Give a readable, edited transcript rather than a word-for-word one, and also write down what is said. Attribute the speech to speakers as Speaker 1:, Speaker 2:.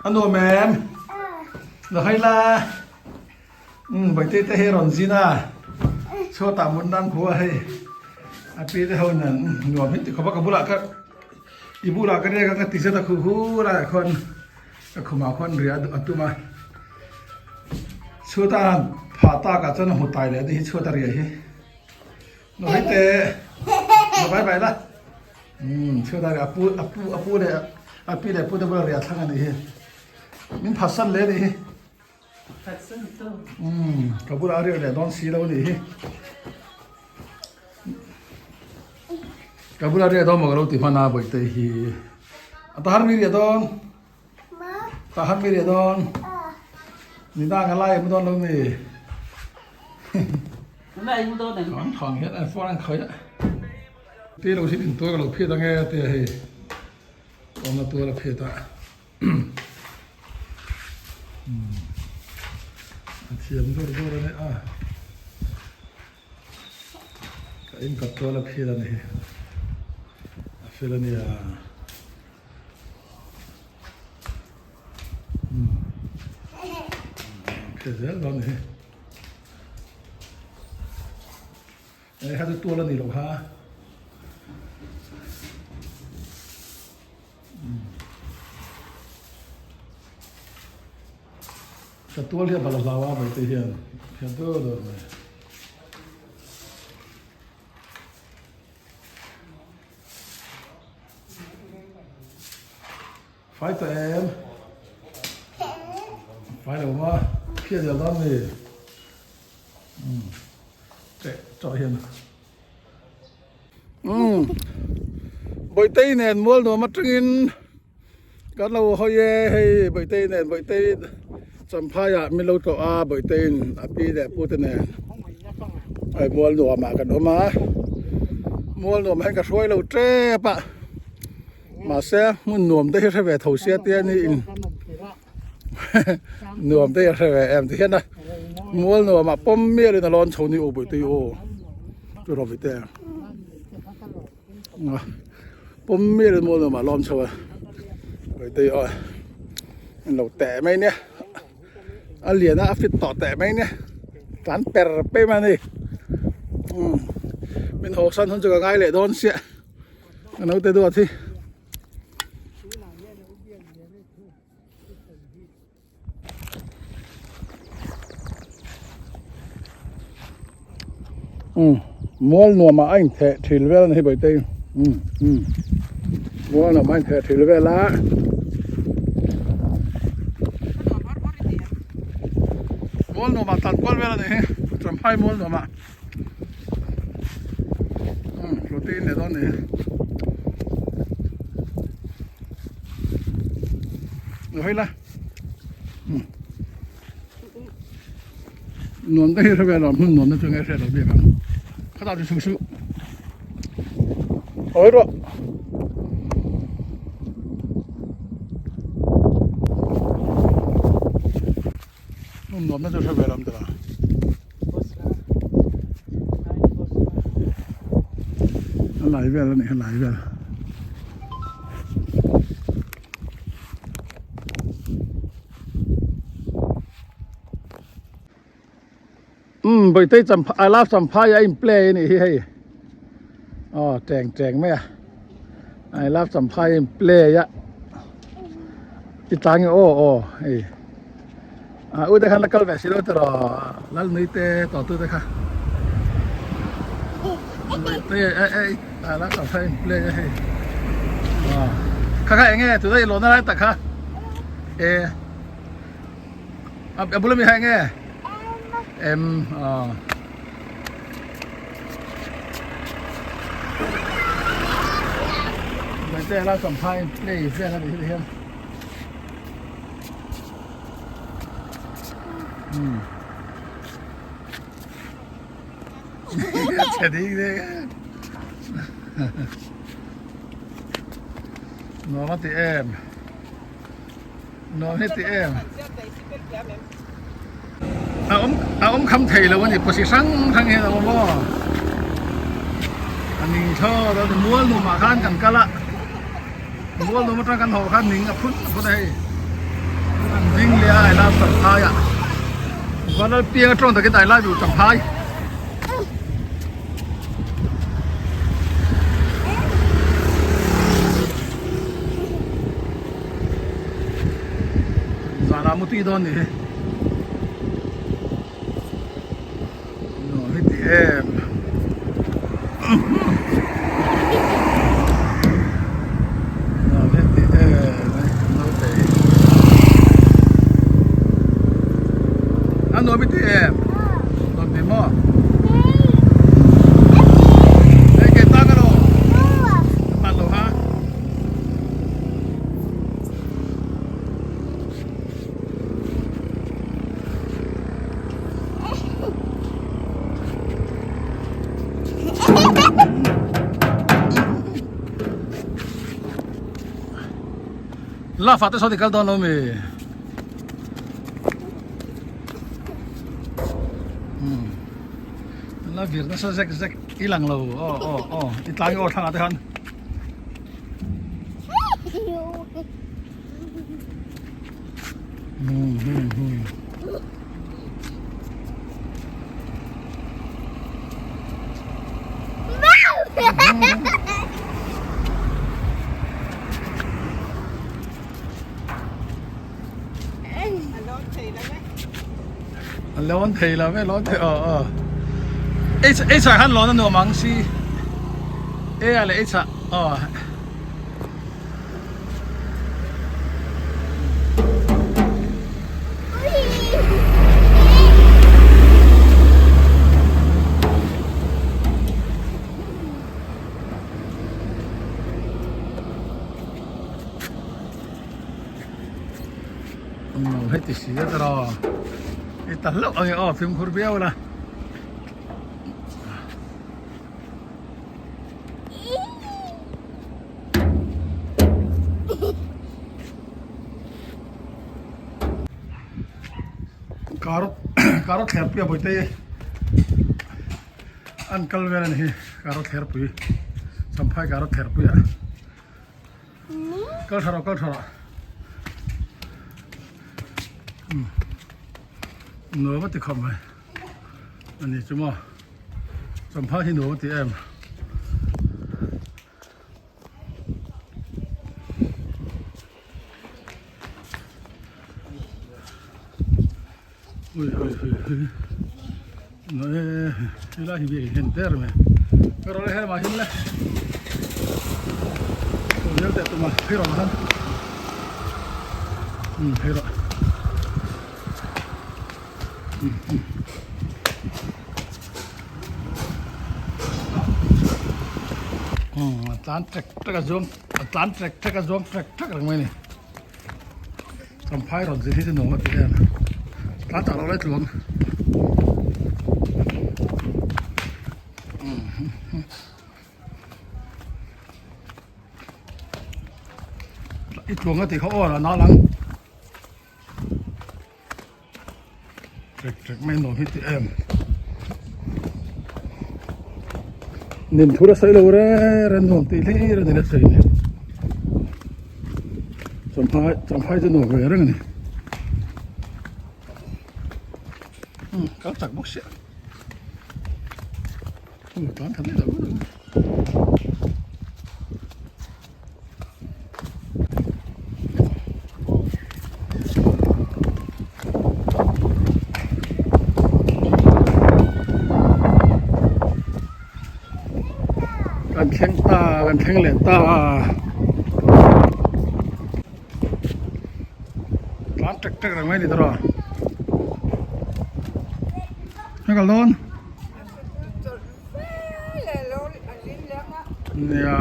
Speaker 1: A nuam em? Lo hawi la. Umm Bawihtei te hi rawn zin a, chhuatah mut nan khu a hei. A pi te ho nen nuam hi ti khawp a, ka bulah ka i bulah ka riak a ka ti zet a khu hu laiah khuan ka khumah khuan riah a tum a. Chhuata a han phah takah chuan a hmu tai leh a ni hi chhuata riah hi. Lo hawi teh, lo bai bai la. Umm chhuata riah a pu a pu a pu leh a pi leh pu te bula riah thlang a nih hi. Min phatsan leh a nih hi. Umm ka bulah a riak leh dawn si lo a nih hi. Ka bulah riak dawn maw ka lo ti hman a Bawihtei hi. A ta har mi riah dawn. Ta har mi riah dawn. Ni dang a lai em dawn lo mi. Thang thang hian an phone an khawih a. Ti lo hi in tuar ka lo phiat ange tia hei. Awmna tuar a phiat a. A thiam dawr dawr a ni a ka in kap tual a phil a ni hi a fel a nia phil zel dawn a ni hi e kha chu tual a ni loh kha. Ka tual hi a bal a hlau a mai te hian hian deuh deuh mai. Fai ta em? Fai lo ma phiat zel dawn mi. Teh chawh hian. Umm Bawihtei nen mual nuam atangin kan lo hawi e hei Bawihtei nen Bawihtei Champhai ah min lo tlawh a Bawihtei in a pi leh pu te nen hei mual nuam ah kan awm a mual nuam ah hian ka hruai lo tep a mahse hmun nuam te hi hre ve tho sia tia ni in Nuam te hi a hre ve em ti hian a mual nuam ah pawm mial in a lawn chho ni u Bawihtei aw chu Ravi te pawm mial in mual nuam ah a lawn chho a Bawihtei aw an lo teh mai nia a lian a a fit tawh teh mai nia tlan per pei mai a ni min haw san hun chu ka ngai leh dawn sia ka naute duat hi. Umm mual nuam ah a intheh thil vel a ni hi Bawihtei umm umm mual nuam ah a intheh thil vel a mual nuam ah tan kual vel a ni hi Champhai mual nuam ah. Umm protein leh dawn nih hi lo hawi la umm nuam te hi hre ve lo hmun nuam te chu nge hriat loh bik ang khatah chu chhuk suh hawi rawh. Hmun nuam na chu hre ve lam tawh a. A lai vel a nih a lai vel. Umm Bawihtei Champha I love Champhai a in play a nih hi hei aw teng teng mai a I love Champhai a in play a i tlang e aw aw hei ah ute khan la kal ve si lo tiraw Lalnui te tawh tu te kha Bawihtei eh eh I love Champhai a in play a hei aw kha kha eng nge tuna i lawhna lai tak kha e. A bula mi kha enge? M. Aw. Baite la champhai play vel a nih hi hian. Hmm. Che ding ding. Nuam a ti em. Nuam hi ti em. A awm a awm kham thei lo a ni pawsi hrang hrang hian a awm aw. A ning thlawt a ni mual nuam ah khan kan kal a mual nuam atang kan haw khan ning a phun a phun a hei. I love Champhai ah Vanlal piang atawng takin I love you Champhai. Zanah mutui dawn ni hi. Nuam hi ti em. Nuam hi ti em ai naute hi. A nuam hi ti em. Nuam ti maw? Hei ke tang alo. Pan lo ha. La fa te saw ti kal dawn lo mi. La vir nasa zek zek i lang lo aw aw aw i tlang i aw thlang ah te khan. Lawn thei lo ve lawn thei aw aw H ah khan lawn a nuam ang si A ah leh H ah aw. Heti si a tawh i ta hlauh ang e aw fimkhur viau la. Carrot carrot thler pui a bawihte hi an kal vel a ni hi carrot thler pui champhai carrot thler pui ah kal tha rawh kal tha rawh nuam a ti khawp mai a ni chu maw. Champhai hi nuam a ti em. Ui ui ui ui. No e helai hi biak in ter mai. Ka rawh le helama hin le. Vel teh tuma phei rawh han. Um phei rawh. A tlan trek trek a zuang a tlan trek trek a zuang trek trek reng mai a ni champhai rawn zin hi chu nuam a ti em tlan tak loh lai tluang i tluang a tih kha aw a nal ang. Trek trek mai nuam hi ti em nin thur a sawi lo re re nuam tih hlir a ni la thei ni champhai champhai chu nuam ve reng a ni umm kal chak bawk sia umm tlan khat leh lo lo. Kan thleng ta kan thleng leh ta tlan tek tek reng mai a ni tawh a hei kal dawn. Nia.